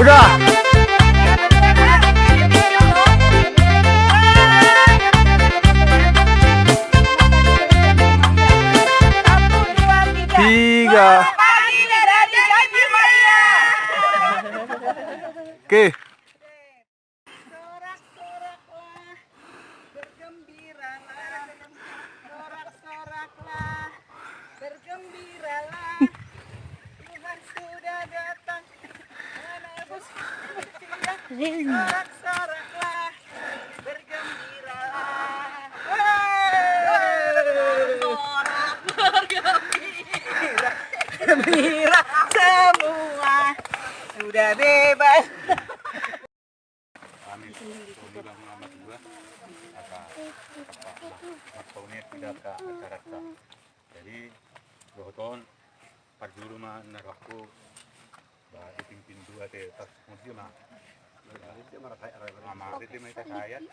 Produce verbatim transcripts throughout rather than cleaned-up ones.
Udah. Tiga. Oke. Bergembiralah, sorak-soraklah, bergembiralah. Tuhan sudah datang menebus manusia. Sorak-soraklah, bergembiralah. Sorak bergembira, gembira semua, sudah bebas. Kami, Tony Bangun Amat dua, asa, asa, asa, asa, asa, asa. Jadi, dohot on, parjolo ma na rohangku, ba, di pintu dua te, tas, mesti ma. Ama, di mana saya?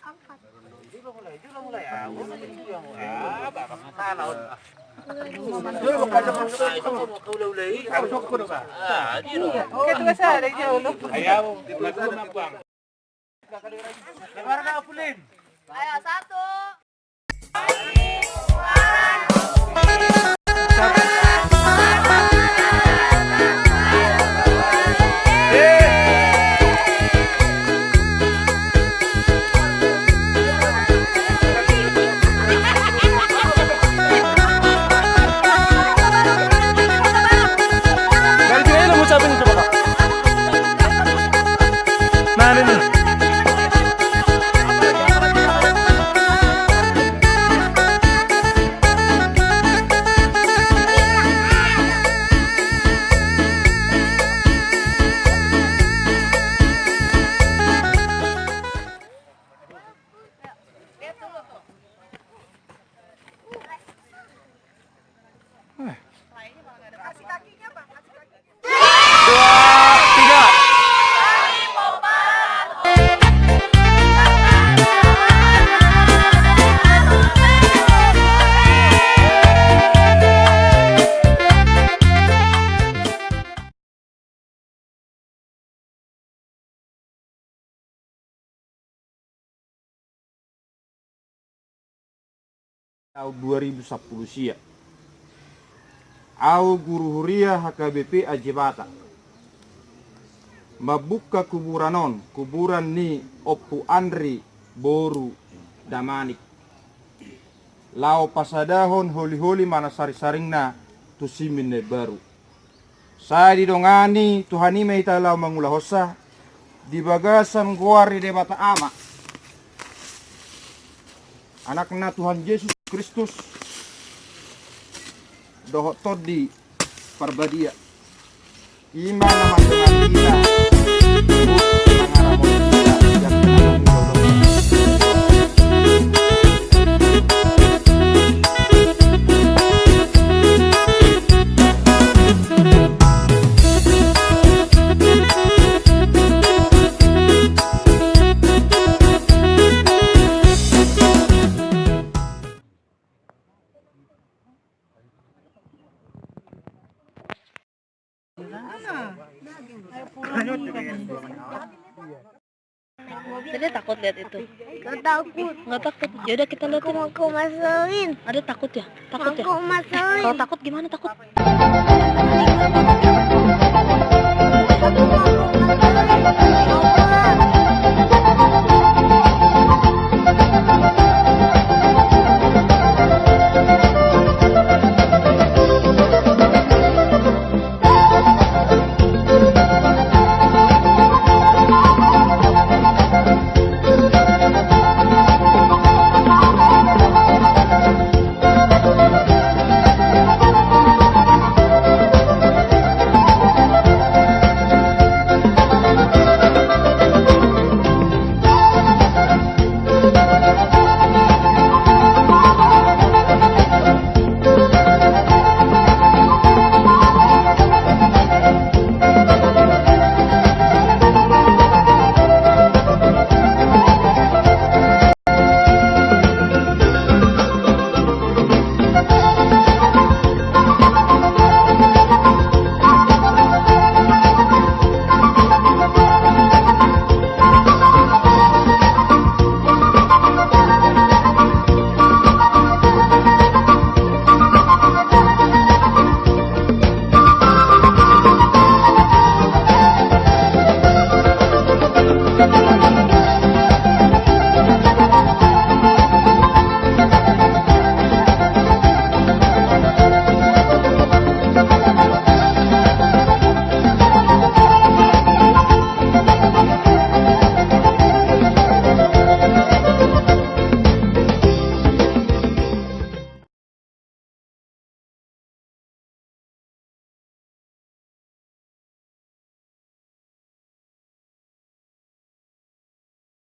Ayo, satu. Taon dua ribu sampulu sia. Au guru huria H K B P Ajebata. Mambuka kuburan on, kuburan ni Ompu Andri boru Damanik. Laho pasadahon holi-holi manang saring-saringna tu simin na imbaru. Sai didongani Tuhan i ma hita laho mangulahonsa di bagasan goar ni Debata Ama, Anakna Tuhan Jesus Kristus, dohot Tondi Parbadia. I ma na mandongani hita. Jadi takut lihat itu? Nggak takut. Nggak takut. Ya udah, kita lihat. Aku mau ke rumah Selin. Ada takut ya? Takut ya? Aku mau ke rumah Selin. Kalau takut gimana, takut?